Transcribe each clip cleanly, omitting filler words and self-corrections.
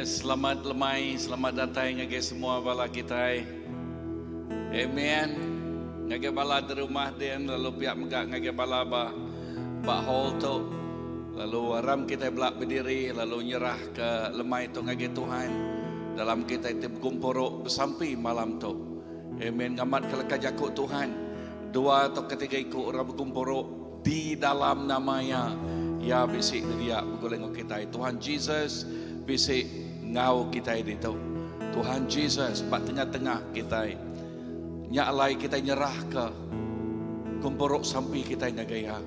Selamat lemai, selamat datai ngagai semua bala kitai. Amen. Ngagai bala di rumah din lalu pia mega ngagai bala ba ba hall tu. Lalu aram kitai bela bediri lalu nyerah ke lemai tu ngagai Tuhan dalam kitai ti begumpuru besampi malam tu. Amen. Ngamat ke leka jaku Tuhan. Dua atau ketiga iku orang begumpuru Di dalam nama Iya, Iya bisi ngedia begulai enggau kitai. Tuhan Jesus bisi enggau kitai ditu. Tuhan Jesus ba tengah-tengah kitai. Nya alai kitai nyerahka gempuru sampi kitai ngagai Iya.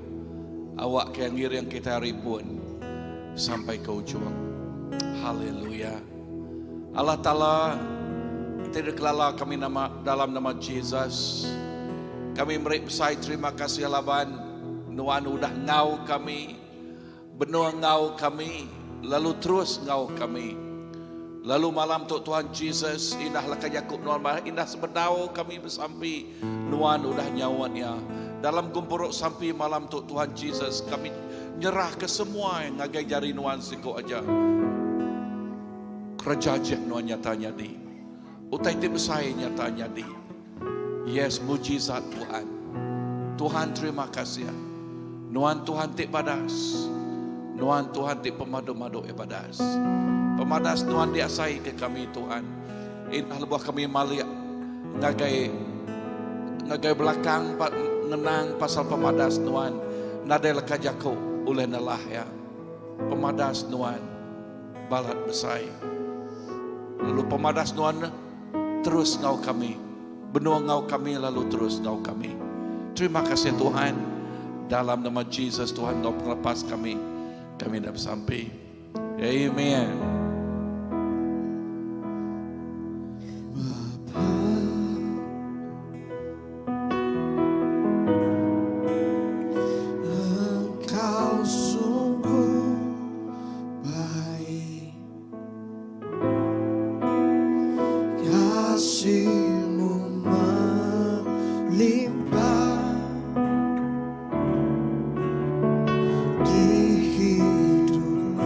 Awakka Iya ngiring kitai ari pun sampai ke ujung. Haleluya. Allah Taala, ti dikelala kami nama dalam nama Jesus. Kami meri besai terima kasih laban nuan udah enggau kami, benung enggau kami, lalu terus enggau kami. Lalu malam tu Tuhan Jesus, indah leka jaku nuan bah, indah sebedau kami besampi, nuan udah nyaut iya. Dalam gempuru sampi malam tu Tuhan Jesus, kami nyerahka semua ngagai jari nuan siku aja. Kereja ajih nuan nyata nyadi. Utai ti besai nyata nyadi. Yes, mujizat Tuhan. Tuhan terima kasih. Nuan Tuhan ti badas. Nuan Tuhan ti pemadu-madu e badas. Pemadas nuan diasai ke kami Tuhan. Indah lebuh kami malik ngagai ngagai belakang ngenang pasal pemadas nuan nadai leka jaku ulih nelah ya. Pemadas nuan balat besai. Lalu pemadas nuan terus enggau kami. Benung enggau kami lalu terus enggau kami. Terima kasih Tuhan. Dalam nama Jesus Tuhan enggau pengelepas kami. Kami dah besampi. Amen. Engkau sungguh baik Kasihmu melimpah Di hidupku.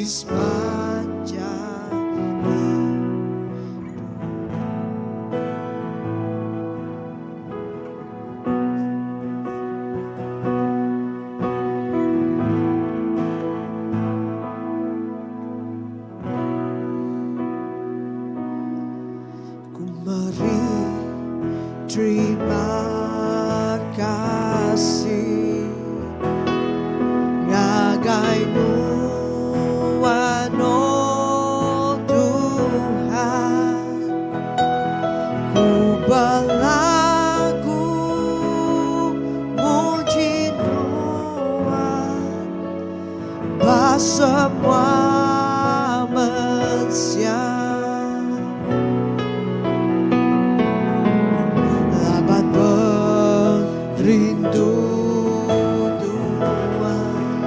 Sepanjang hidup. Ku meri terima kasih ngagai Nuan oh Tuhan. Ku belagu muji Nuan ba semua mensia. Laban pengerindu Tuhan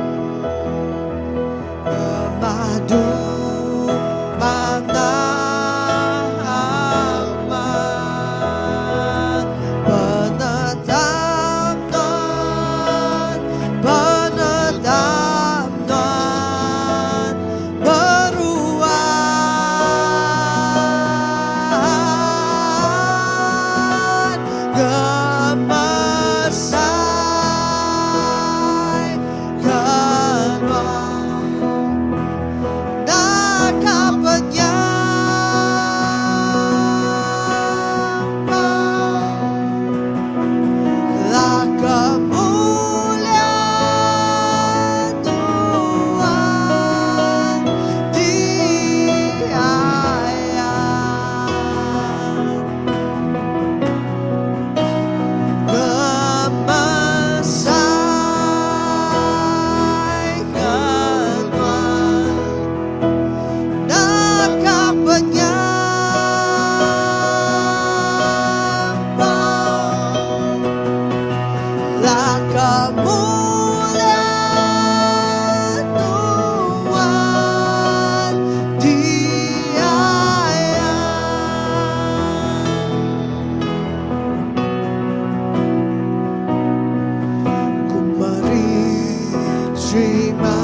pemadu manah amat. Penetap Nuan, penetap Nuan meruan ngemesai ke Nuan naka penyampau lah kemuliaan Tuhan diayan ngemesai ke Nuan naka penyampau lah kemuliaan Tuhan diayan. Ku meri terima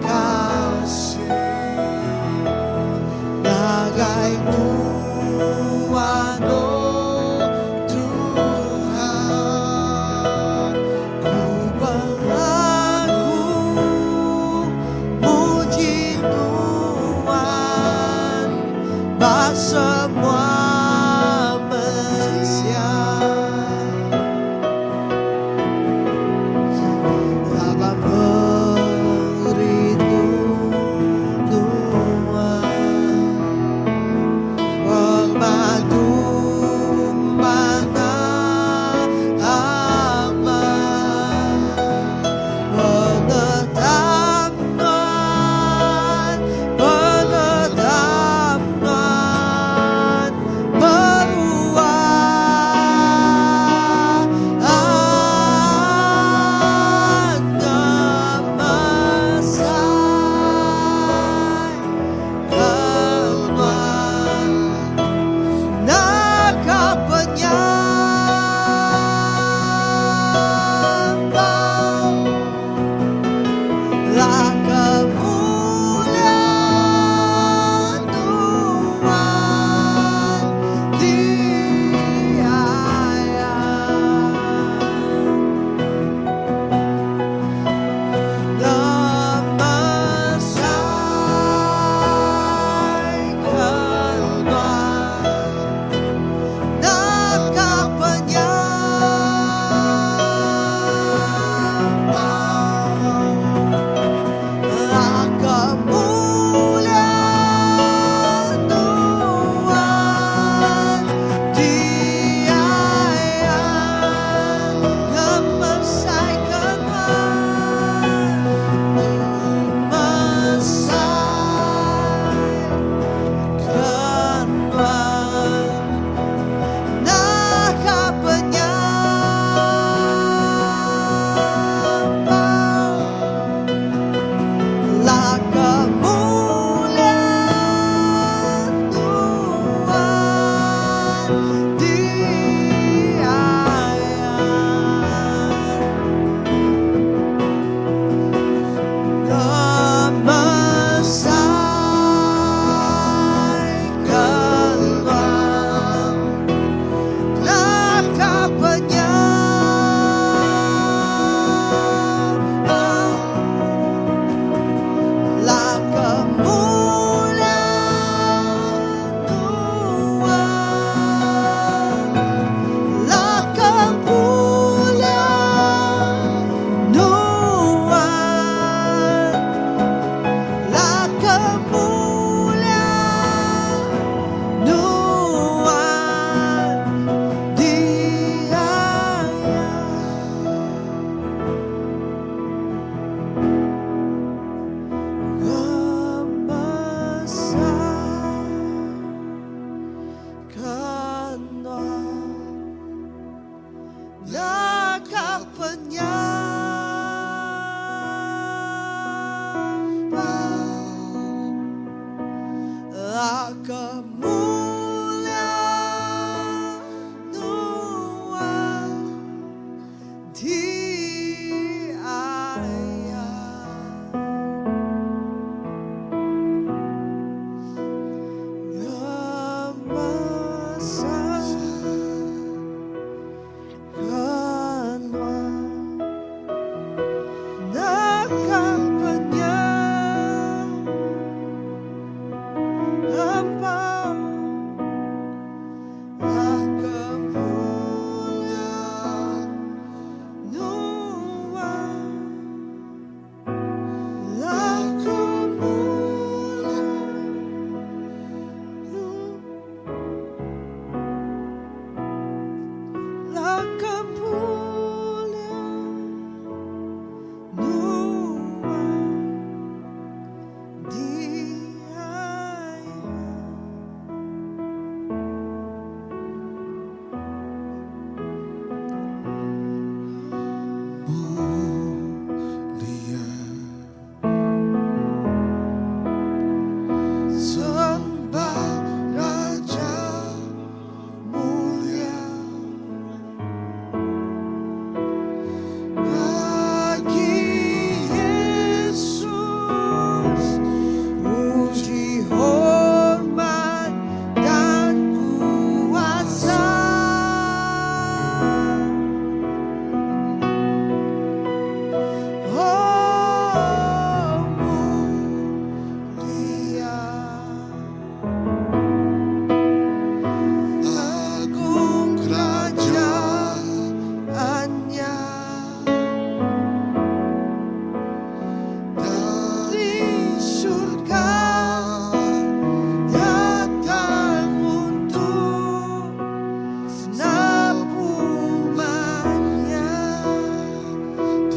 kasih ngagai Nuan oh Tuhan. Ku belagu muji Tuhan ba semua mensia. Laban.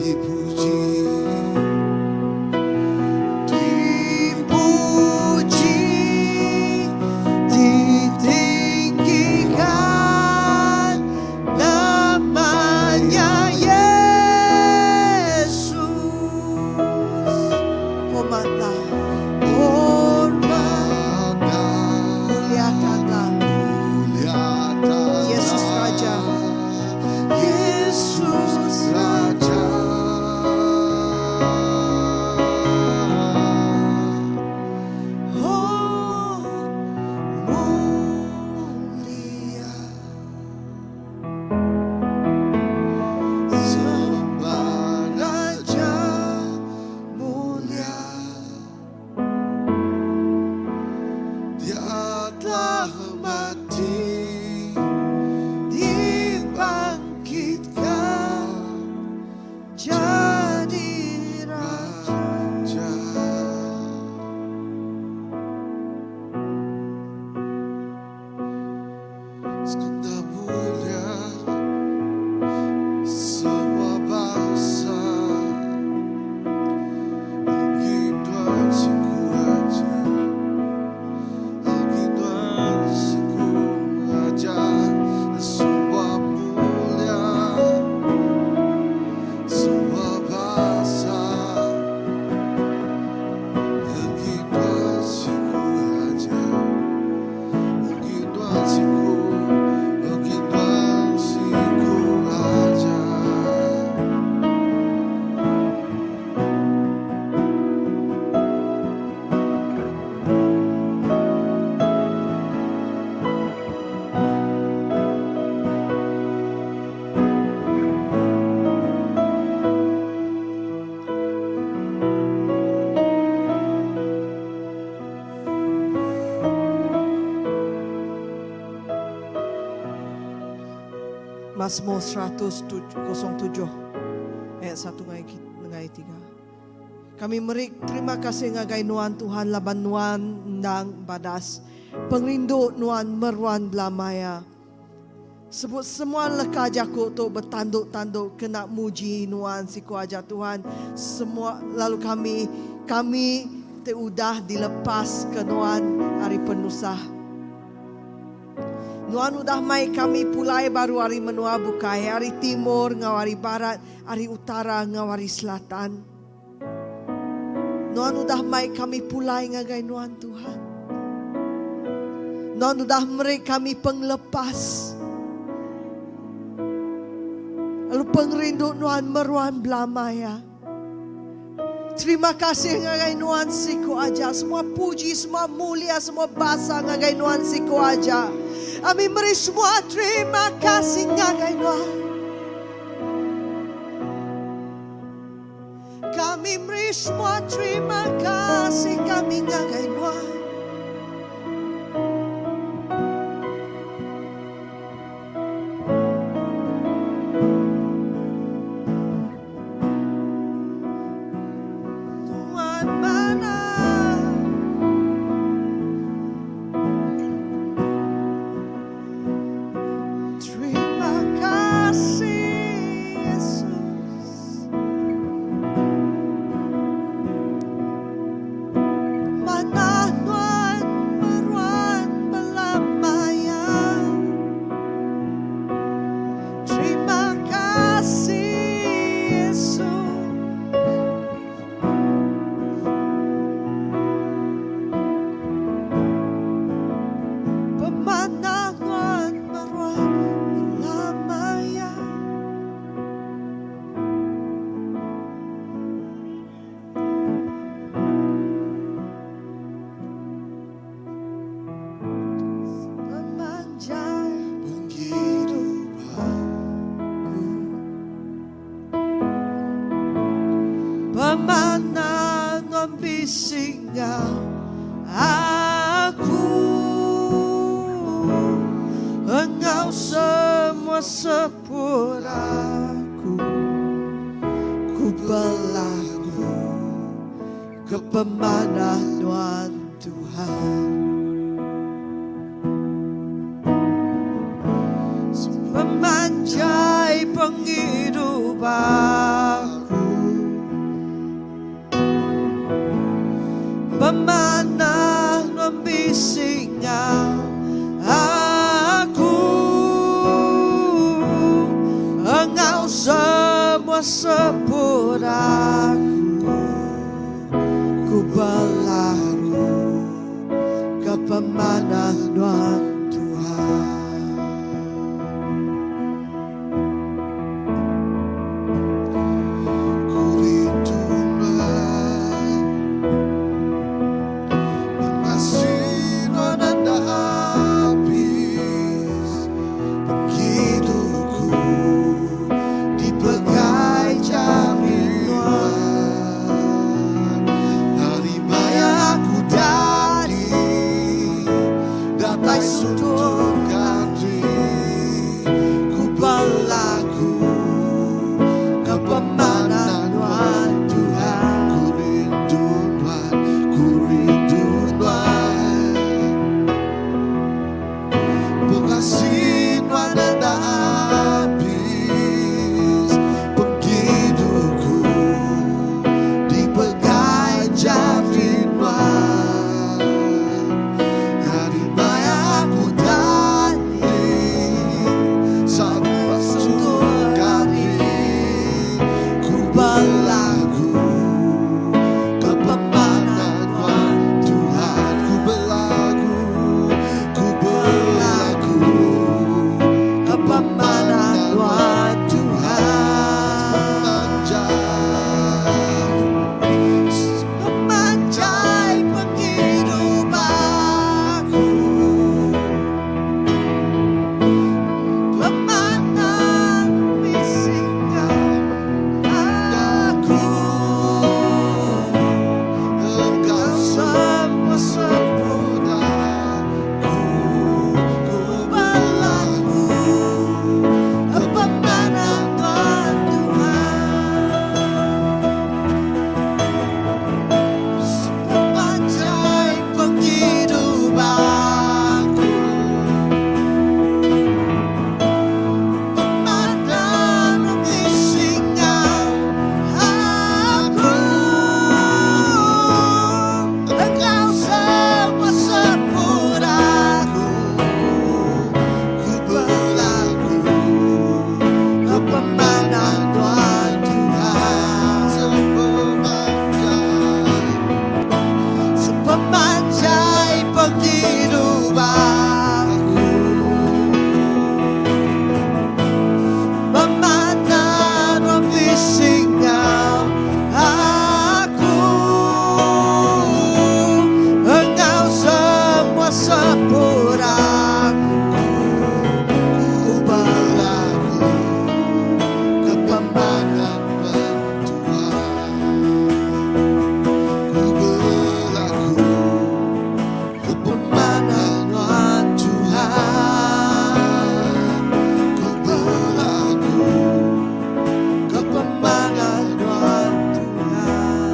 Dipuji Dipuji Ditinggikan Namanya Yesus Hormatlah Hormat Muliakanlah Yesus Raja Yesus Raja Oh mulia Sembah Raja mulia Dia telah mati Dibangkitkan Jadi Raja Segenap mulia Semua bangsa Puji Tuhan siku Raja Puji Tuhan siku Raja Semua mulia Semua bangsa Puji Tuhan siku Raja Puji Tuhan siku Puji Tuhan siku Raja. Mazmur 107 ayat 1 ngagai 3. Kami meri terima kasih ngagai Nuan Tuhan laban Nuan endang badas. Pengerindu Nuan meruan belama iya. Sebut semua leka jaku tu betandu-tandu kena muji Nuan siku aja Tuhan. Semua lalu kami kami ti udah dilepas ke Nuan ari penusah. Nuan udah mai kami pulai baru ari menua bukai, ari timur enggau ari barat, ari utara enggau ari selatan. Nuan udah mai kami pulai ngagai Nuan Tuhan. Nuan udah meri kami pengelepas. Lalu pengerindu Nuan meruan belama iya. Terima kasih ngagai Nuan siku aja. Semua puji, semua mulia, semua basa ngagai Nuan siku aja. Ami meri semua terima kasih ngagai Nuan. Kami meri semua terima kasih kami ngagai Nuan. Tuhan mana Terima kasih Yesus Manah Nuan meruan belama ya Terima kasih Yesus. Pemanah Nuan meruan belama ya. Sepanjang penghidupanku Pemanah Nuan bisi enggau aku Enggau semua seput aku Ku belagu ke pemanah Nuan Tuhan. Sepemanjai pengidup aku. Pemanah nuan bisi enggau aku Enggau semua seput aku Ku belagu ke pemanah nuan Tuhan. Ku rindu nuan Pengasih nuan enda abis Pengidupku dipegai jari nuan Hari maya aku dadi Datai suntuk ati Ku belagu Ke pemanah nuan Tuhan. Ku rindu nuan, ku rindu nuan Pengasih nuan enda abis Pengidupku dipegai jari nuan Hari maya aku dani Sampai suntuk ati Ku belagu ke pemanah nuan Tuhan Ku belagu, ku belagu Ke pemanah nuan Tuhan. Sepanjang Sepanjai pengidup aku Pemanah bisi enggau aku Engkau Semua sempurna Ku, ku belagu Ke pemanah nuan Tuhan Sepanjai pengidup aku Pemanah bisi enggau aku Engkau semua sempurna Ku, ku belagu Ke pemanah nuan Tuhan Sepanjang Sepemanjai pengidup aku Pemanah nuan bisi enggau aku Engkau semua sempurna Ku belagu Ke pemanah Tuhan Ku belagu Ke pemanah nuan Tuhan Ku belagu Ke pemanah nuan Tuhan.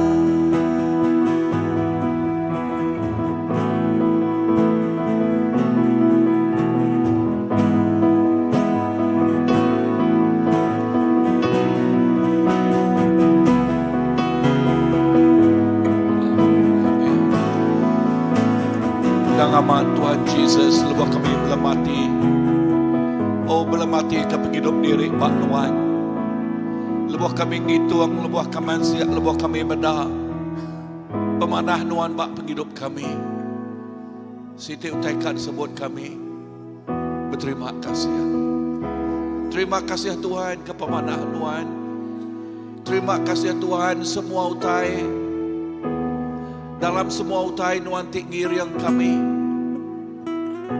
Endang amat Tuhan Jesus lebuh kami belemati Oh belemati ke pengidup diri ba nuan Lebuh kami ngitung lebuh kami mansik lebuh kami meda pemanah nuan ba pengidup kami Siti utai ka disebut kami beterima kasih Terima kasih Tuhan ke pemanah nuan Terima kasih Tuhan semua utai Dalam semua utai nuan ti ngiring kami.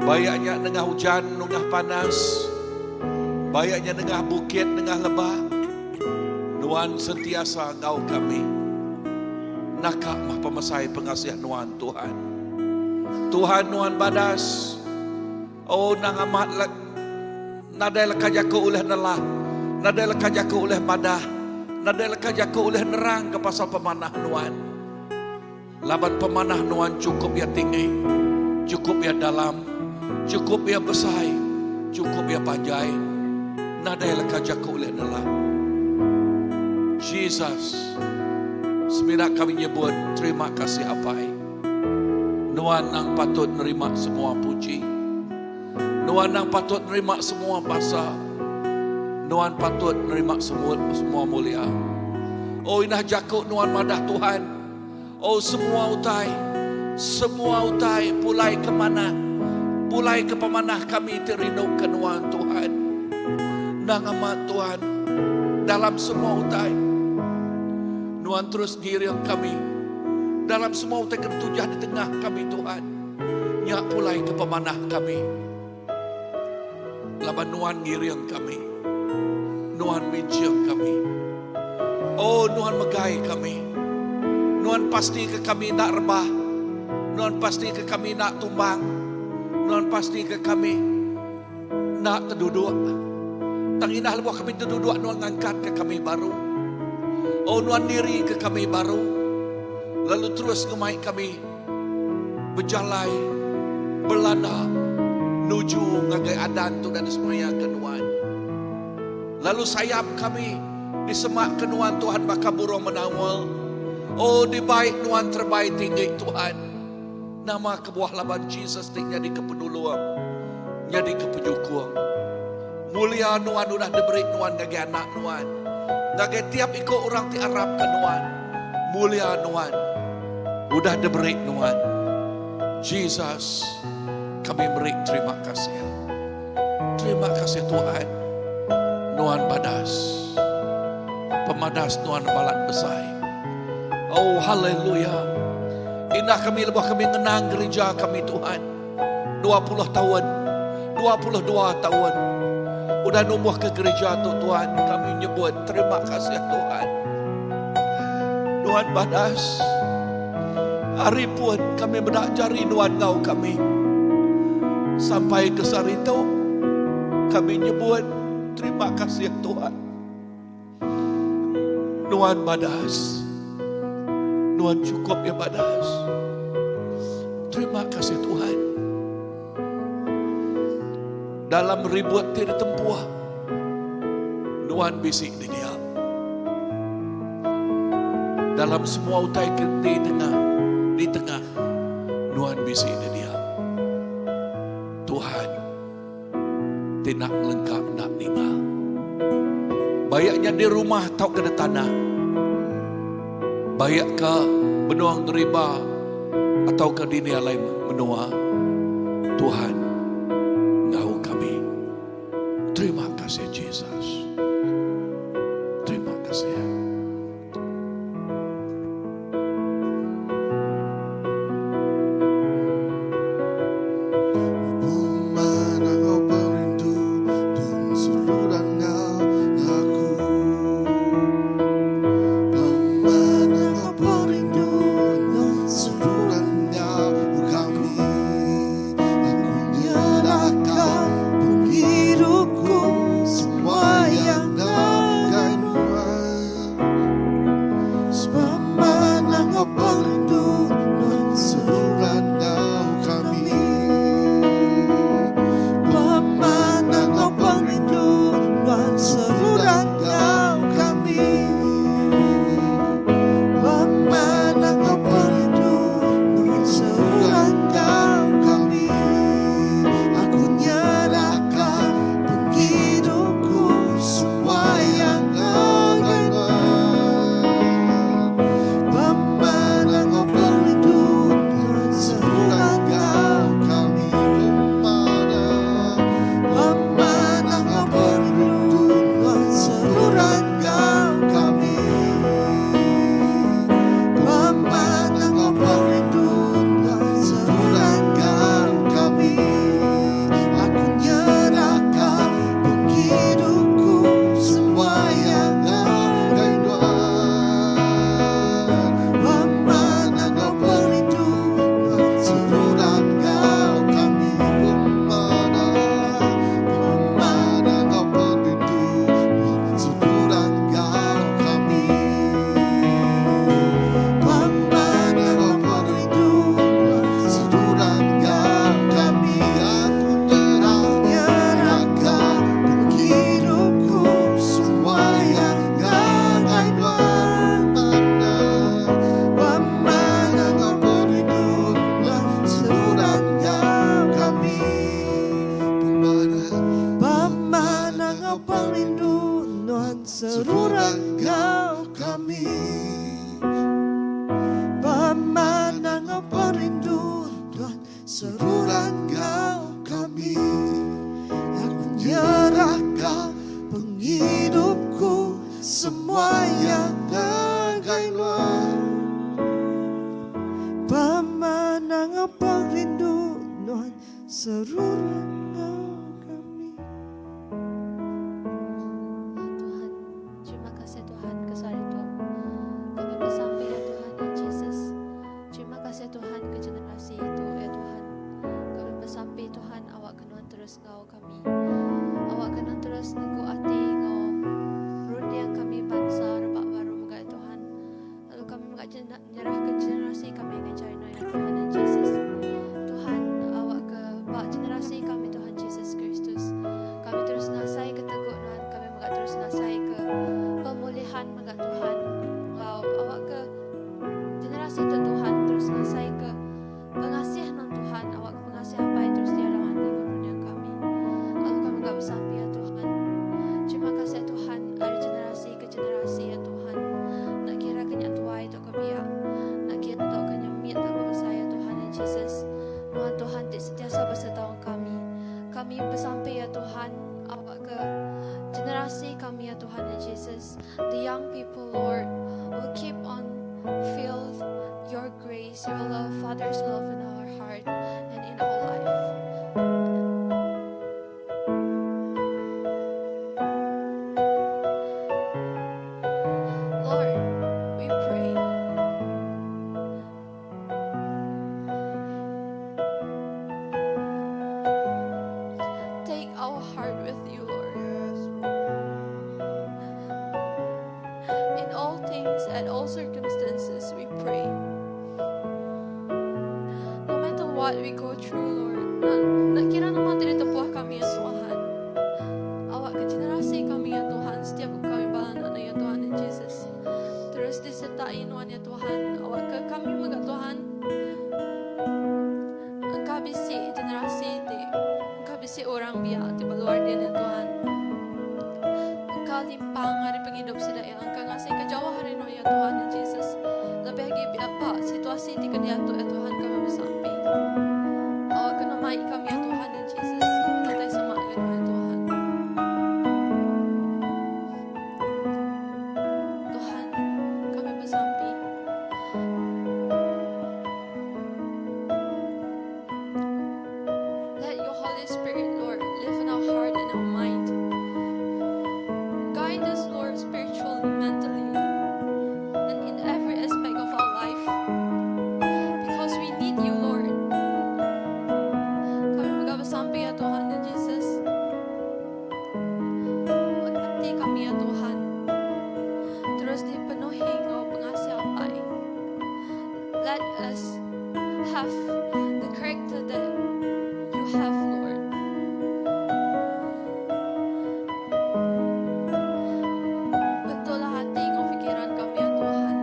Bayak nya nengah ujan nengah panas. Bayak nya nengah bukit nengah lebak. Nuan sentiasa enggau kami. Naka mah pemesai pengasih nuan Tuhan. Tuhan nuan badas. Oh nang amat nadai leka jaku ulih nelah, nadai leka jaku ulih madah, nadai leka jaku ulih nerangka pasal pemanah nuan. Laban pemanah nuan chukup iya tinggi, chukup iya dalam, chukup iya besai, chukup iya panjai, nadai leka jaku ulih nelah. Jesus, semina kami nyebut terima kasih Apai. Nuan nang patut nerima semua puji. Nuan nang patut nerima semua basa. Nuan patut nerima semua semua mulia. Oh indah jaku nuan madah Tuhan. Oh semua utai, semua utai pulai ke manah, pulai ke pemanah kami ti rindu ke nuan Tuhan. Nang amat Tuhan dalam semua utai. Nuan terus ngiring kami dalam semua utai ke ditujah di tengah kami Tuhan. Nya pulai ke pemanah kami. Laban Nuan ngiring kami. Nuan minching kami. Oh, Nuan megai kami. Nuan pasti ke kami enda rebah. Nuan pasti ke kami enda tumbang. Nuan pasti ke kami enda teduduk. Tang indah lebuh kami teduduk Nuan ngangkatka kami baru. Oh, Nuan nirika kami baru. Lalu terus ngemai kami bejalai belanda nuju ngagai adan tu udah disemayaka Nuan. Lalu sayap kami disemakka Nuan Tuhan baka burung menaul. Oh dibai Nuan terebai tinggi Tuhan. Nama kebuah laban Jesus ti nyadika penulung, nyadika penyukung. Mulia Nuan udah diberi Nuan ngagai anak Nuan, ngagai tiap iku orang ti arapka Nuan. Mulia Nuan udah diberi Nuan. Jesus, kami meri terima kasih. Terima kasih Tuhan. Nuan badas. Pemadas Nuan balat besai. Oh, haleluya. Indah kami lebuh kami ngenang gereja kami Tuhan. 20 taun, 22 taun udah numbuh ke gereja tu Tuhan. Kami nyebut terima kasih Tuhan. Nuan badas. Ari pun kami meda jari Nuan enggau kami. Sampai ke sehari tu kami nyebut terima kasih Tuhan. Nuan badas. Nuan cukup ya badas. Terima kasih Tuhan. Dalam ribut ti ditempuh, Nuan bisi di dia. Dalam semua utai ke di tengah, di tengah, Nuan bisi di dia. Tuhan. ti enda ngelengka enda ninga. Bayak nya di rumah tauka di tanah. Bayak ka benung deriba atauka dini alai menua. Tuhan enggau kami. Terima kasih Jesus. Terima kasih. nyerahka generasi kami ngagai jari Nuan ya Tuhan dan Jesus. Tuhan awakka ba generasi kami Tuhan Jesus Kristus. Kami terus ngasai ke teguh Nuan, kami mega terus ngasai ke pemulihan mega Tuhan. Enggau awakka generasi tu Tuhan terus ngasai ke pengasih Nuan Tuhan, awakka pengasih Apai terus diau dalam ati enggau runding kami. Lalu kami mega besampi ya Tuhan. Terima kasih Tuhan ari generasi ke generasi ya Tuhan. Enda kira ke nya tuai tauka biak, enda kira tauka nya mit tauka besai ya Tuhan ya Jesus. Nuan Tuhan ti sentiasa beserta enggau kami. Kami besampi ya Tuhan awakka generasi kami ya Tuhan ya Jesus, the young people Lord will keep on feel your grace, your love, Father's love in our heart and in our life. Lord, we pray. Take our heart with you, Lord. Yes, In all things, at all circumstances, we pray. No matter what we go through, Lord, enda kira nama ti ditepuh kami ya Tuhan. Awakka generasi kami ya Tuhan, setiap kami bala anak ya Tuhan dan Jesus. Terus disertai Nuan ya Tuhan. Awakka kami mega Tuhan. Engkau bisi generasi ti, engkau bisi orang biak ti ba luar dia ya Tuhan. Engkau limpang ari pengidup sida ya. Engkau ngasih ke jauh ari Nuan ya Tuhan dan Jesus. Lebih lagi apa situasi ti kediatu ya Tuhan kami besampi. Awakka mai kami ya Tuhan dan Jesus. Datai semak dengan ya Tuhan. Tuhan, kami besampi. Let your Holy Spirit, Lord, live in our heart and our mind. Guide us, Lord, spiritually, mentally, and in every aspect of our life. Because we need you, Lord. Kami mega besampi ya Tuhan dan Jesus. Hati kami ya Tuhan. Terus dipenuhi Engkau pengasih Apai. Let us have the character that you have, Lord. Betullah hati engkau pikiran kami ya Tuhan.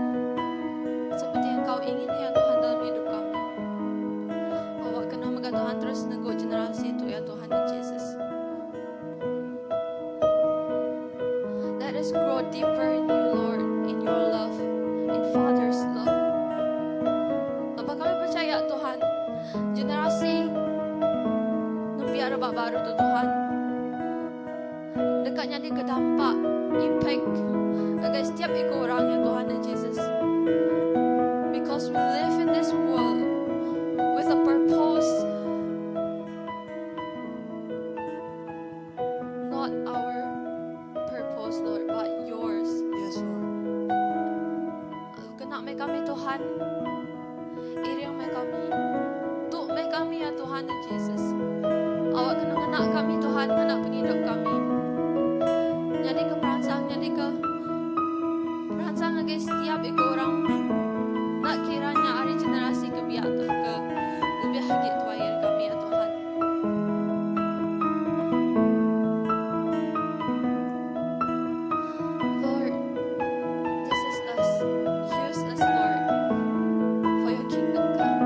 Seperti yang kau ingin ya Tuhan dalam hidup kami. Awakka mega Tuhan terus negu generasi itu ya Tuhan dan Jesus. Let us grow deeper in you, Lord, in your love, in Father's love. Apa kami percaya Tuhan, generasi nembiak rebak baru tu Tuhan, dekatnya dia kedampak impact agar setiap ekor orang ya Tuhan dan Jesus. Because we live in this world with a purpose, not our purpose, Lord, but yours. Yes, Lord. Kena meh kami Tuhan, iring meh kami, tu meh kami ya Tuhan dan Jesus. Awakka ngena kami Tuhan, ngena pengidup kami. Nyadi ke peransang, nyadi ke peransang ngagai setiap iku orang. Enda kiranya ari generasi ke biak tu ke lebih agi tuai ari kami ya Tuhan. Lord, this is us. Use us, Lord, for your kingdom come.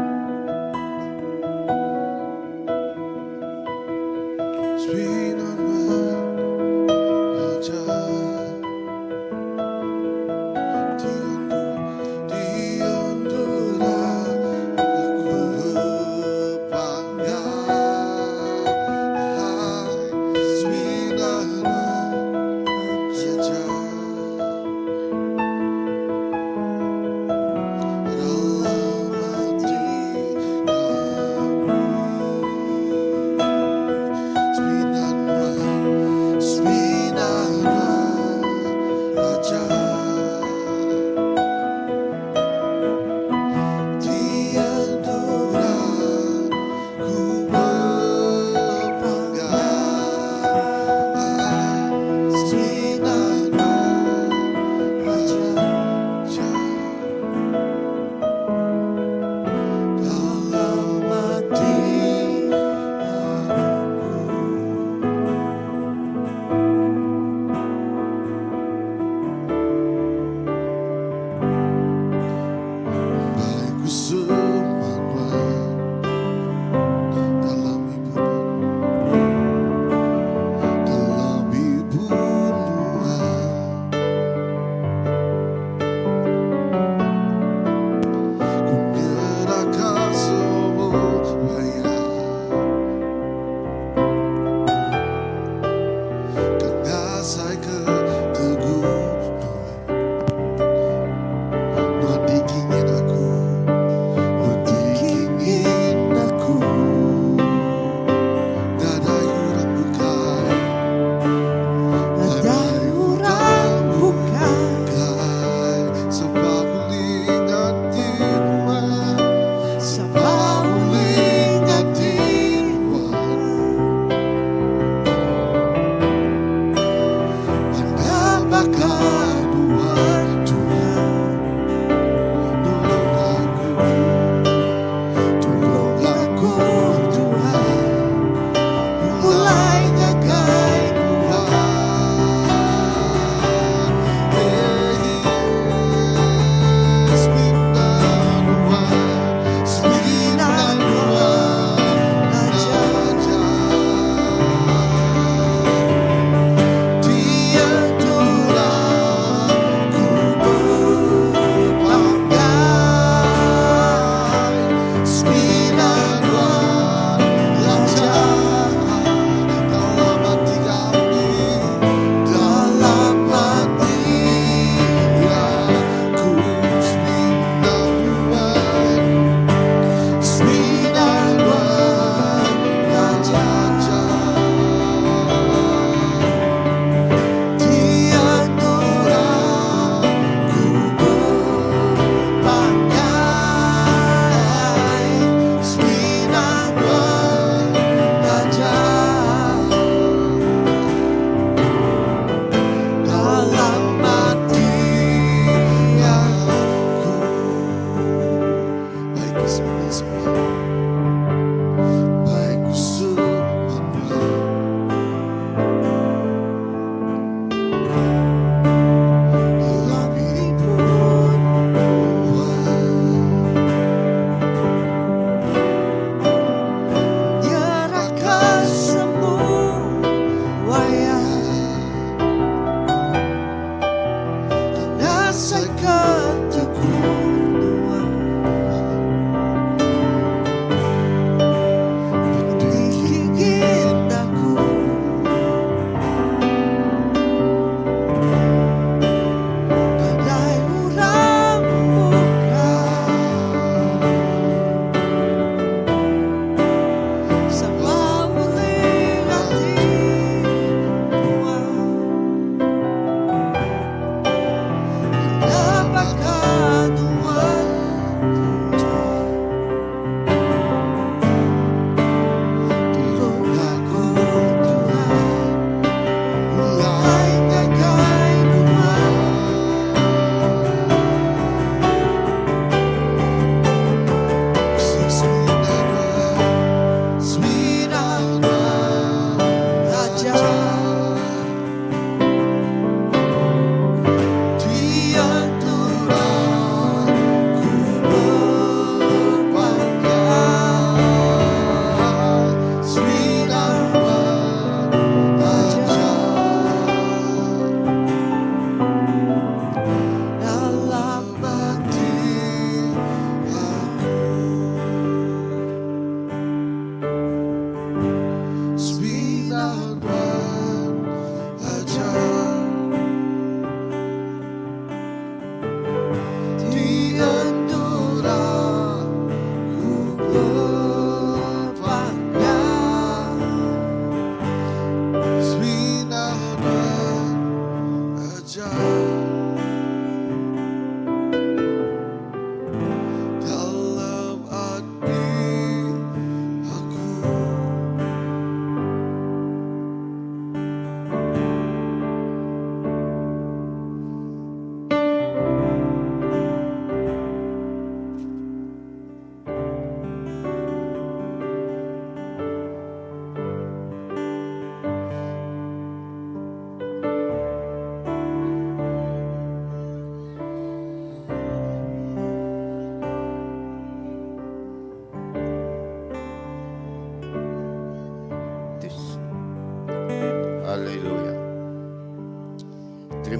Semina nuan aja.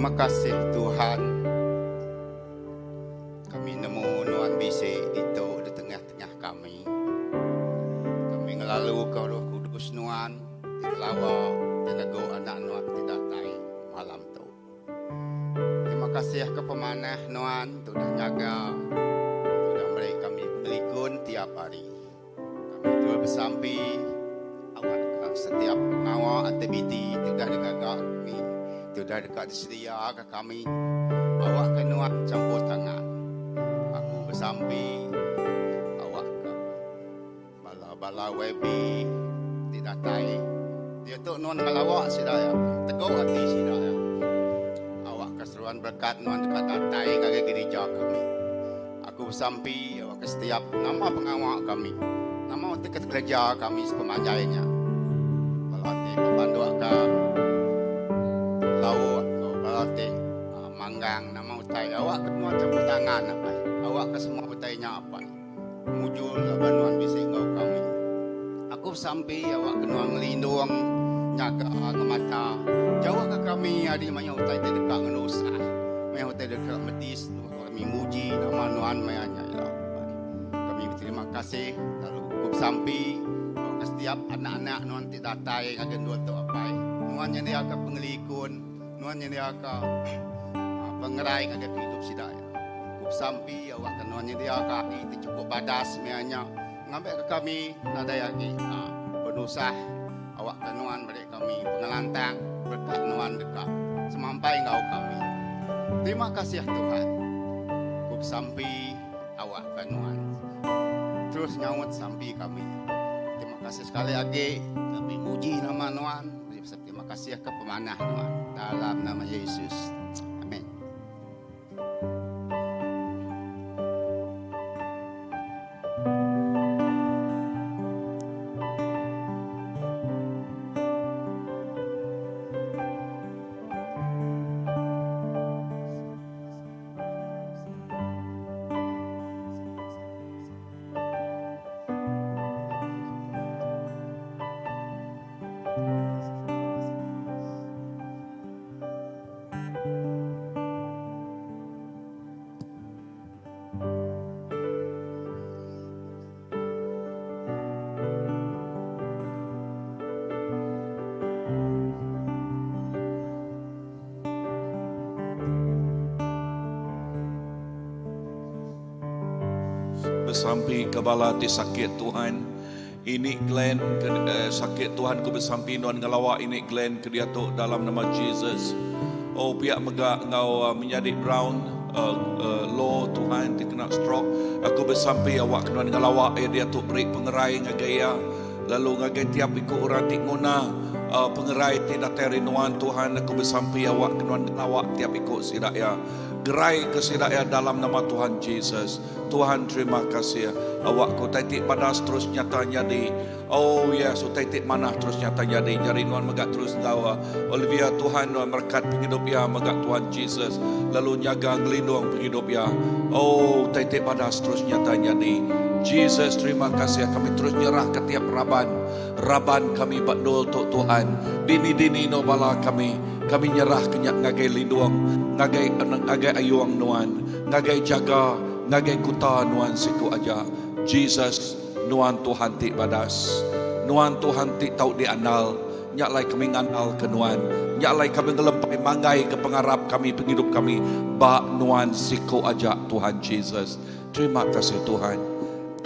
Terima kasih Tuhan. Kami nemu nuan bisi ditu di tengah-tengah kami. Kami ngelalu ke Roh Kudus nuan ti kelawa ti negu anak nuan ti datai malam tu. Terima kasih ke pemanah nuan ti udah nyaga, ti udah meri kami pengelikun tiap hari. Kami terus besampi awakka setiap pengawa aktiviti ti udah digaga kami, ti udah deka disediaka kami, awakka nuan champur tangan. Aku besampi awakka bala-bala YB ti datai diatu nuan ngelawa sida iya, tegu ati sida iya. Awakka seruan berekat nuan deka datai ngagai gerija kami. Aku besampi awakka setiap nama pengawa kami, nama utai ke kereja kami sepemanjai nya, bala ti bepandukka lauk enggau bala ti manggang nama utai awakka nuan campur tangan apai, awakka semua utai nya apai mujur laban nuan bisi enggau kami. Aku besampi awakka nuan ngelindung, nyaga ngemata jauhka kami ari mayuh utai ti deka ngenusah, mayuh utai deka medis. Kami muji nama Nuan maya nya ila. Kami beterima kasih lalu ku besampi ke setiap anak-anak Nuan ti datai ngagai endur tu Apai. Nuan nyediaka pengelikun, Nuan nyediaka ah, pengerai ngagai pengidup sida ya. Ku besampi awakka Nuan nyediaka hari ti cukup badas maya nya ngambika kami nadai agi ah, penusah awakka Nuan meri kami pengelantang berkat Nuan deka semampai enggau kami. Terima kasih Tuhan. Ku besampi awakka Nuan terus nyaut sampi kami. Terima kasih sekali lagi kami muji nama Nuan. Terima kasih ke pemanah Nuan dalam nama Yesus. Amin. Besampi ke bala ti sakit Tuhan. Ini Glenn ke eh, sakit Tuhan ku besampi nuan ngelawa ini Glenn ke diatu dalam nama Jesus. Oh pia mega enggau uh, menyadi Brown uh, uh, Law Tuhan ti kena stroke. Aku besampi awak ke nuan ngelawa ia diatu beri pengerai ngagai ia. Lalu ngagai tiap iku orang ti nguna uh, pengerai ti datai ari nuan Tuhan aku besampi awak ke nuan ngelawa tiap iku sida ia. Gerai ke sida ia dalam nama Tuhan Jesus. Tuhan terima kasih. Awak ke utai ti badas terus nyata nyadi. Oh yes, utai ti manah terus nyata nyadi. Jari nuan mega terus enggau Olivia Tuhan nuan merekat pengidup iya mega Tuhan Jesus. Lalu nyaga ngelindung pengidup iya. Oh utai ti badas terus nyata nyadi. Jesus terima kasih kami terus nyerah ke tiap raban. Raban kami ba endur tu Tuhan. Dini-dini no bala kami. Kami nyerah ke nya ngagai lindung, ngagai ngagai ayung nuan, ngagai jaga, ngagai kuta nuan siku aja. Jesus, nuan Tuhan ti badas. Nuan Tuhan ti tau diandal. Nya alai kami ngandal ke nuan. Nya alai kami ngelempai manggai ke pengarap kami, pengidup kami ba nuan siku aja Tuhan Jesus. Terima kasih Tuhan.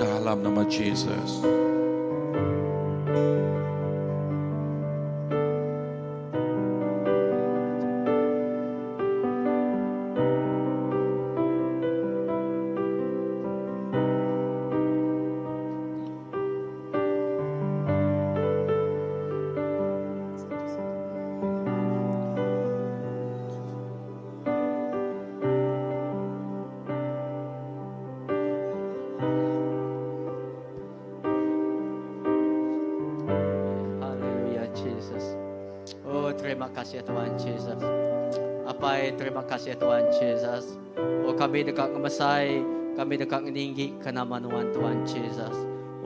Dalam nama Jesus. Haleluya Jesus. Oh terima kasih Tuhan Jesus. Apai terima kasih Tuhan Jesus. Oh kami deka ngemesai, kami deka ngeninggi ke nama nuan Tuhan Jesus.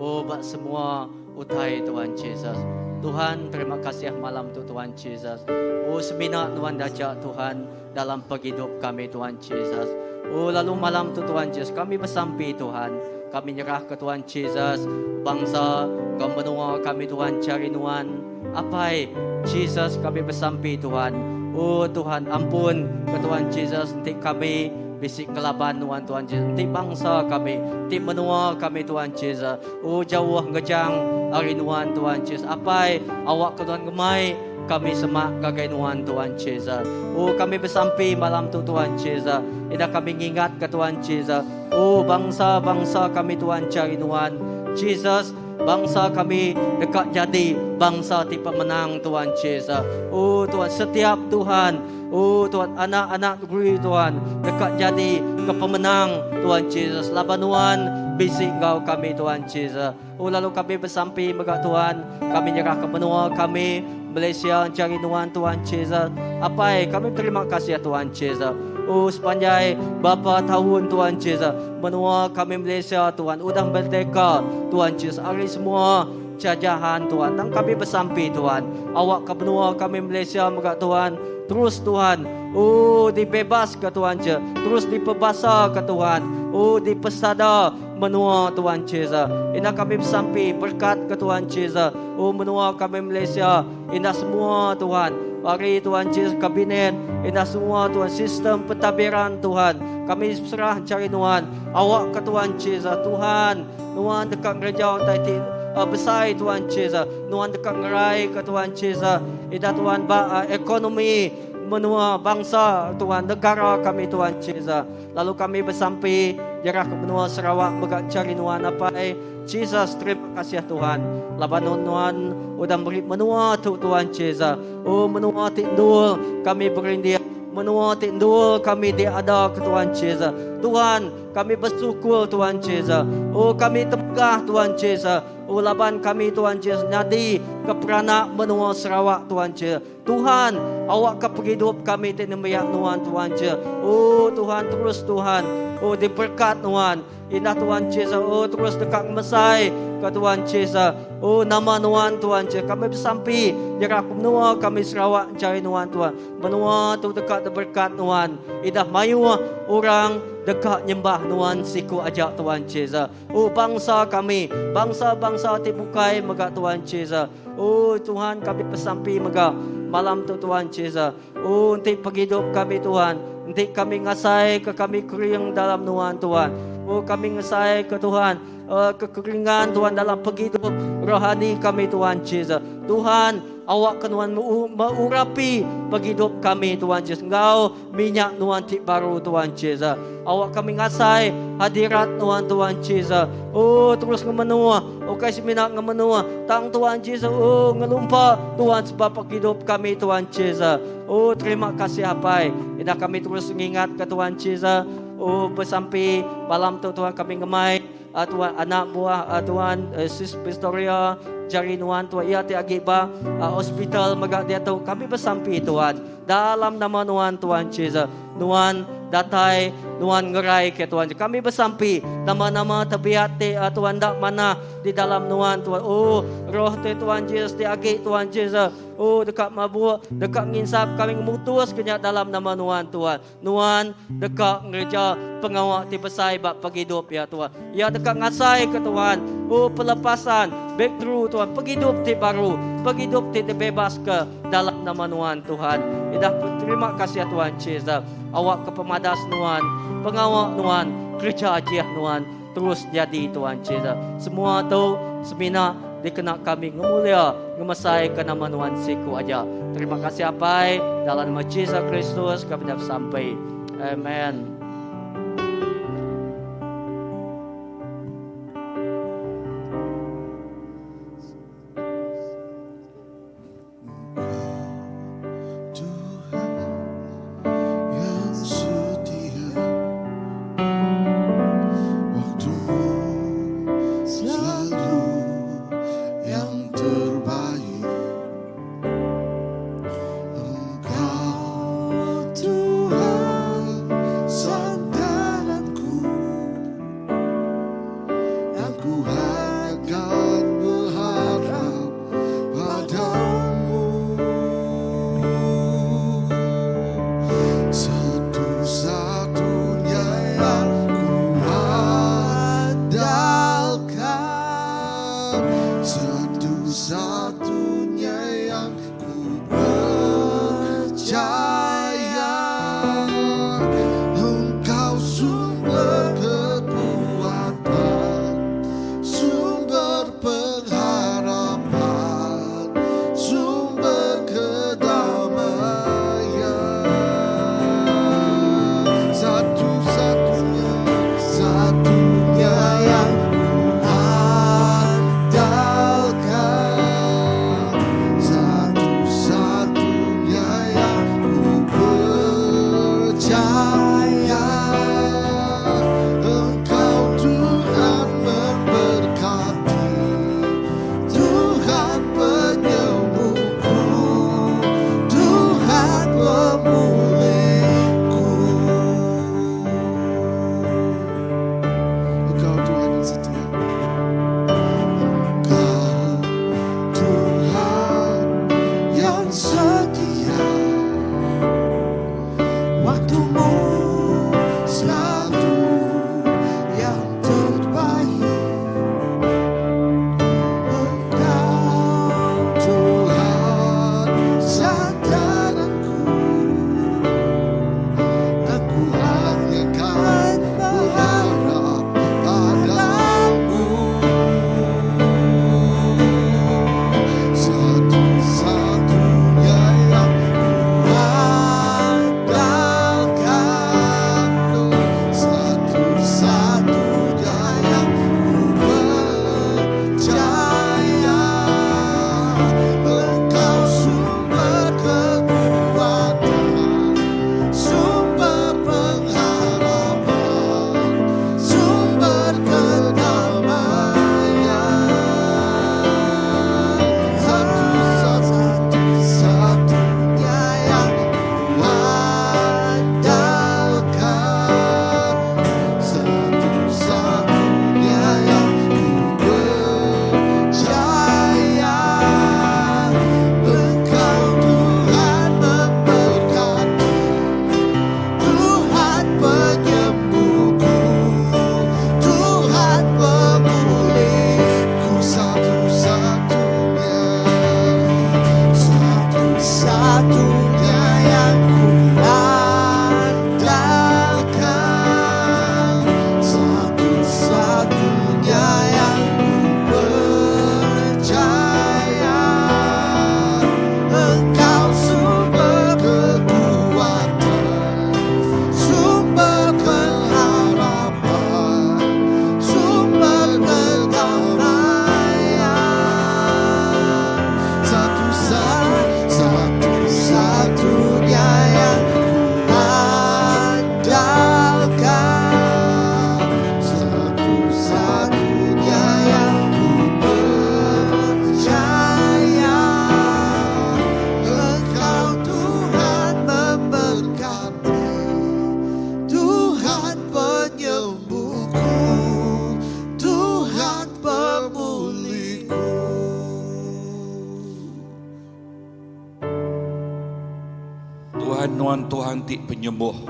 Oh ba semua utai Tuhan Jesus. Tuhan terima kasih malam tu Tuhan Jesus. Oh semina nuan daja Tuhan. dalam pengidup kami Tuhan Jesus. Oh lalu malam tu Tuhan Jesus kami besampi Tuhan kami nyerah ke Tuhan Jesus bangsa enggau menua kami Tuhan cari nuan Apai Jesus kami besampi Tuhan oh Tuhan ampun ke Tuhan Jesus enti kami bisi ngelaban nuan Tuhan Jesus enti bangsa kami enti menua kami Tuhan Jesus oh jauh ngejang ari nuan Tuhan Jesus Apai awak ke Tuhan ngemai Kami semak ngagai Nuan, Tuan Jesus. Oh, kami besampi malam tu, Tuan Jesus. Ida kami ngingat ke Tuan Jesus. Oh, bangsa-bangsa kami, Tuan, cari Nuan. Jesus, bangsa kami deka jadi bangsa ti pemenang, Tuan Jesus. Oh, Tuan, setiap Tuhan, oh, Tuan, anak-anak negeri, Tuan, deka jadi ke pemenang, Tuan Jesus. Laban Nuan bisi enggau kami, Tuan Jesus. Oh lalu kami besampi mega Tuhan, kami nyerah ke menua kami Malaysia encari nuan Tuhan Jesus. Apai kami terima kasih Tuhan Jesus. Oh sepanjai berapa tahun Tuhan Jesus, menua kami Malaysia Tuhan udah merdeka Tuhan Jesus ari semua jajahan Tuhan. Tang kami besampi Tuhan, awak ke menua kami Malaysia mega Tuhan terus Tuhan oh dibebas ke Tuhan je, terus dipebasa ke Tuhan. Oh dipesada Menua Tuan Jesus. Indah kami besampi berkat ke Tuan Jesus. Oh menua kami Malaysia. Indah semua Tuhan. Mari Tuan Jesus kabinet. Indah semua Tuhan sistem pentadbiran Tuhan. Kami serah cari Nuan. Awak ke Tuan Jesus. Tuhan. Nuan deka ngereja utai ti uh, besai Tuan Jesus. Nuan deka ngerai ke Tuan Jesus. Indah Tuhan ba uh, ekonomi menua bangsa Tuhan negara kami Tuan Jesus. Lalu kami besampi nyerah ke menua Sarawak mega chari nuan apai Jesus terima kasih Tuhan laban nuan udah meri menua tu Tuhan Jesus oh menua ti endur kami berindik menua ti endur kami diada ke Tuhan Jesus Tuhan kami bersyukur Tuhan Jesus oh kami temegah Tuhan Jesus oh laban kami Tuhan Jesus nyadi ke peranak menua Sarawak Tuhan Jesus Tuhan, awakka pengidup kami ti nembiak Nuan Tuhan je. Oh Tuhan terus Tuhan. Oh diberkat Nuan. Indah Tuhan Jesus. Oh terus deka ngemesai ka Tuhan Jesus. Oh nama Nuan Tuhan je. Kami besampi nyerah ke menua kami Sarawak enchari Nuan Tuhan. Menua tu deka diberkat Nuan. Indah mayuh orang deka nyembah Nuan siku aja Tuhan Jesus. Oh bangsa kami, bangsa-bangsa ti bukai mega Tuhan Jesus. Oh Tuhan kami besampi mega malam tu Tuhan Jesus. Oh enti pengidup kami Tuhan, enti kami ngasai ke kami kering dalam nuan Tuhan. Oh kami ngesai ke Tuhan uh, kekeringan Tuhan dalam pengidup rohani kami Tuhan Jesus. Tuhan awak ke nuan mengurapi pengidup kami Tuhan Jesus enggau minyak nuan ti baru Tuhan Jesus. Awak kami ngasai hadirat nuan Tuhan Jesus. Oh terus ngemenua. Ukai semina ngemenua. Tang Tuhan Jesus. Oh ngelumpa Tuhan sebab hidup kami Tuhan Jesus. Oh terima kasih Apai. Ida kami terus ngingat ke Tuhan Jesus. Oh besampi malam tu Tuhan kami ngemai uh, Tuhan anak buah uh, Tuhan uh, Sis Victoria jari nuan Tuhan ia ti agi ba uh, hospital mega diatu kami besampi Tuhan dalam nama nuan Tuhan Jesus nuan datai nuan ngerai ke Tuhan kami besampi nama-nama tebiat ti uh, Tuhan dak mana di dalam nuan Tuhan oh roh ti Tuhan Jesus ti agi Tuhan Jesus oh deka mabuk deka nginsap kami ngemutus ke nya dalam nama nuan Tuhan Nuan deka ngereja pengawa ti besai ba pengidup iya, Tuhan. Iya deka ngasaika Tuhan, oh pelepasan, breakthrough Tuhan, pengidup ti baru, pengidup ti dibebaska dalam nama Nuan, Tuhan. Idah terima kasih Tuhan Jesus. Awakka pemadas Nuan, pengawa Nuan, kereja ajih Nuan terus nyadi Tuhan Jesus. Semua tu semina dikena kami ngemulia, ngemesaika nama Nuan siku aja. Terima kasih Apai, dalam nama Jesus Kristus kami dah besampi. Amen. Tuhan ti penyembuh.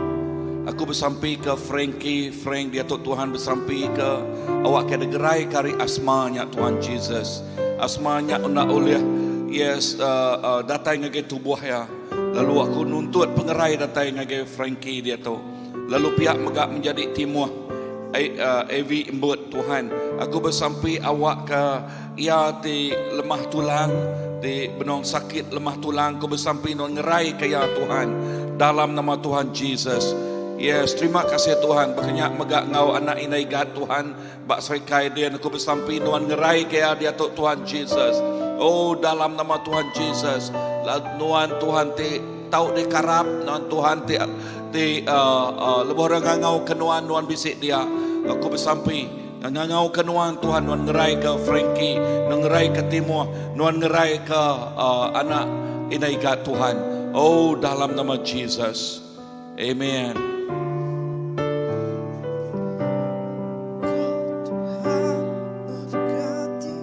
Aku besampi ke Frankie, Frank diatu Tuhan besampi ke awak ke degerai ke ari asma nya Tuhan Jesus. Asma nya enda ulih yes uh, uh, datai ngagai tubuh iya. Lalu aku nuntut pengerai datai ngagai Frankie diatu. Lalu pia mega menjadi timuh Evi Embut Tuhan. Aku besampi awak ke iya ti lemah tulang, ti benung sakit lemah tulang, aku besampi nuan ngerai ke iya Tuhan dalam nama Tuhan Jesus. Yes, terima kasih Tuhan. Baka nya mega enggau anak indai Gad Tuhan ba serikai din aku besampi nuan ngerai ke iya diatu Tuhan Jesus. Oh dalam nama Tuhan Jesus. Nuan Tuhan ti tau dikarap, nuan Tuhan ti ti uh, uh, lebuh orang ngangau ke nuan, nuan bisi dia. Aku besampi ngangau ke nuan Tuhan, nuan ngerai ke Frankie, nuan ngerai ke Timur, nuan ngerai ke uh, anak indai Gad Tuhan. Oh dalam nama Jesus. Amen. Tuhan berkati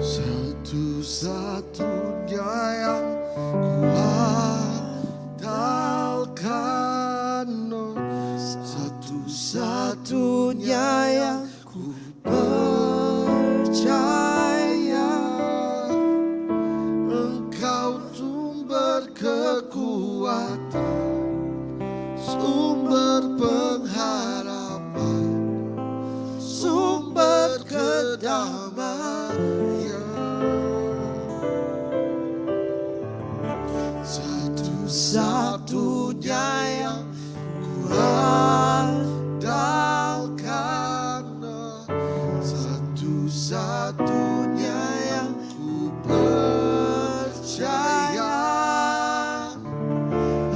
Satu-satunya yang kuandalkan, oh, Satu-satunya yang ku percaya Engkau sumber kekuatan, sumber pengharapan, sumber kedamaian. Satu-satunya yang ku andalkan, satu-satunya yang ku percaya.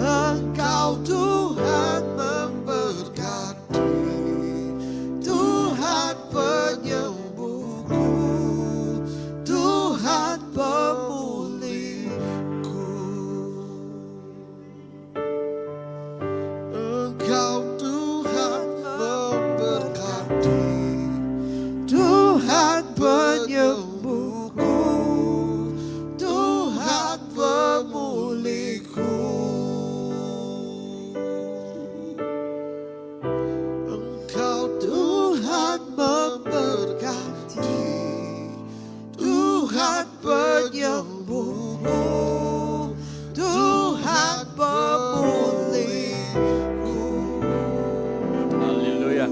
Engkau Tuhan memberkati, Tuhan penyembuhku, Tuhan pemulihku. Engkau Tuhan memberkati, Tuhan penyembuhku, Tuhan pemulihku. Engkau Tuhan memberkati, Tuhan penyembuhku, Tuhan pemulihku. Haleluya.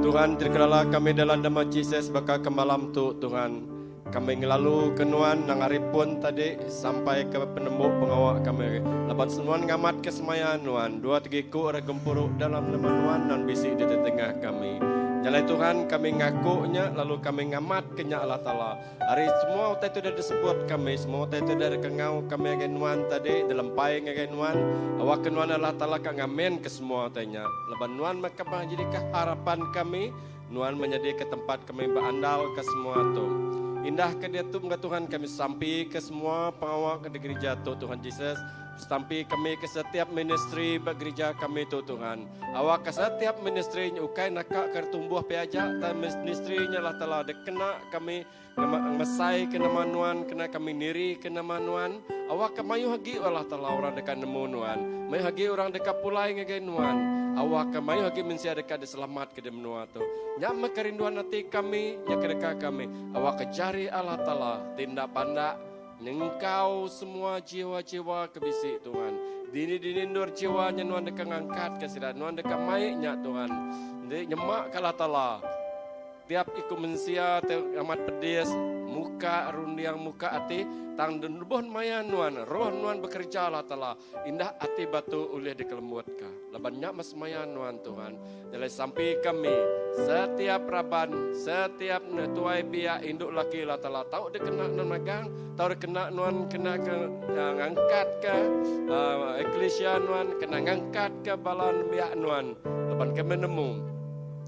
Tuhan terkelala kami dalam nama Jesus baka ke malam tu Tuhan. Kami ngelalu ke nuan nang hari pun tadi sampai ke penemu pengawak kami. Laban senuan ngamat ke semaya nuan. Dua tiga iku orang gempuru dalam nama nuan dan bisi di tengah kami. Nyalai Tuhan kami ngakunya lalu kami ngamat ke nya Allah Ta'ala. Hari semua utai tu dah disebut kami, semua utai tu dah kengau kami ngagai nuan tadi, dalam pai ngagai nuan. Awak ke nuan Allah Ta'ala ka ngamen ke semua utainya. Laban nuan maka menjadi harapan kami, nuan menjadi ke tempat kami berandal ke semua tu. Indah ke dia tu mga Tuhan kami sampai ke semua pengawak di gereja tu Tuhan Jesus. Sampai kami ke setiap ministry ba gereja kami tu Tuhan. Awak ke setiap ministry ukai nakak ke tumbuh piaja dan ministry nya lah telah dikena kami mesai ke nama nuan kena kami niri ke nama nuan. Awak ke mayu hagi Allah telah orang dekat nemu nuan. Mayu hagi orang dekat pulai ngagai nuan. Awak ke mayu hagi mensia dekat diselamat ke di menua tu. Nya kerinduan hati kami, nya kedeka kami. Awak ke jari Allah Ta'ala tindak pandak Nengkau semua jiwa-jiwa kebisi Tuhan. Dini-dini nur jiwanya nuan deka ngangkat ke sida, nuan deka maiknya Tuhan. Di nyemak ke Allah Ta'ala. Tiap iku mensia amat pedis, muka rundiang muka ati, tang lebuh maya nuan, roh nuan bekerja Allah Ta'ala. Indah ati batu ulih dikelembut ka. Laban nyak mas maya nuan Tuhan. Jalai sampai kami setiap raban, setiap tuai biak induk laki Allah Ta'ala tahu dia kena nuan magang, tahu dia kena nuan kena ke uh, ngangkat ke uh, eklesia nuan, kena ngangkat ke bala nembiak nuan. Laban kami nemu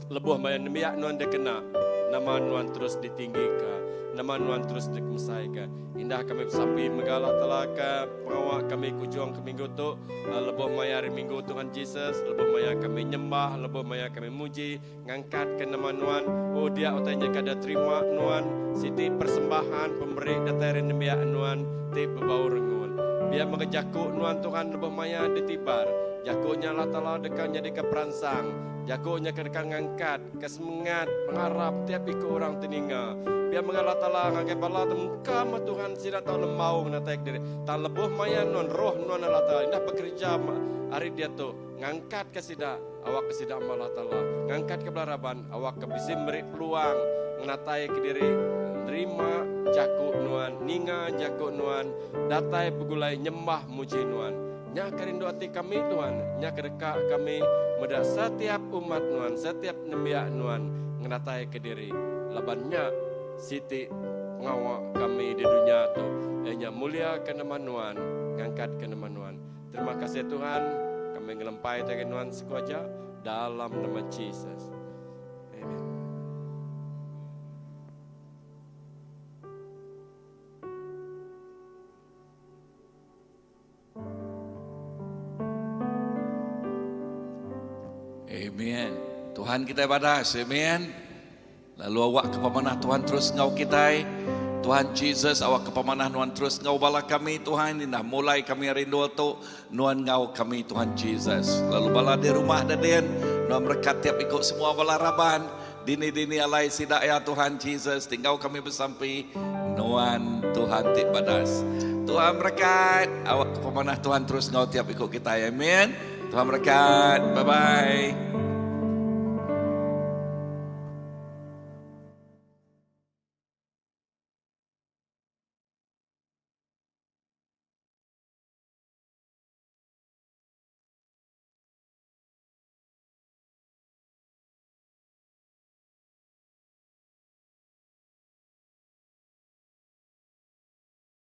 lebuh maya nembiak nuan dia kena nama nuan terus ditinggikan, nama nuan terus dikemesaikan. Indah kami bersampi megala telah ke pengawak kami kujuang ke minggu tu, lebuh maya hari minggu Tuhan Jesus, lebuh maya kami nyembah, lebuh maya kami muji, ngangkat ke nama nuan. Oh dia utainya kada terima nuan, siti persembahan pemberi datai nembiak nuan ti bebau rengun. Biar mega jaku nuan Tuhan lebuh maya ditibar. Jaku nya Allah Taala deka nyadika peransang. Jaku nya ke deka ngangkat ke semengat pengarap tiap iku orang ti ninga. Biar mega Allah Taala ngagai bala ti mungka meh Tuhan sida tau lembau ngenatai kediri. Tang lebuh maya nuan roh nuan Allah Taala indah bekereja ari diatu ngangkat ke sida awak ke sida meh Allah Taala ngangkat ke bala raban awak ke bisi meri peluang ngenatai kediri nerima jaku nuan ninga jaku nuan datai begulai nyembah muji nuan. Nya ke rindu ati kami Tuhan, nya ke deka kami meda setiap umat nuan, setiap nembiak nuan ngenataika diri laban nya siti pengawa kami di dunya tu iya nya muliaka nama nuan, ngangkatka nama nuan. Terima kasih Tuhan, kami ngelempai ngagai nuan siku aja dalam nama Jesus. Amen. Amen. Tuhan kita badas. Amen. Lalu awak ke pemanah Tuhan terus ngau kita. Tuhan Jesus awak ke pemanah Nuan terus ngau bala kami Tuhan. Indah mulai kami rindu tu Nuan ngau kami Tuhan Jesus. Lalu bala di rumah dan Nuan berkat tiap ikut semua bala raban. Dini-dini alai sida ya Tuhan Jesus tinggal kami besampi Nuan Tuhan ti badas. Tuhan berkat awak ke pemanah Tuhan terus ngau tiap ikut kita. Amen. Tuhan berkat. Bye bye.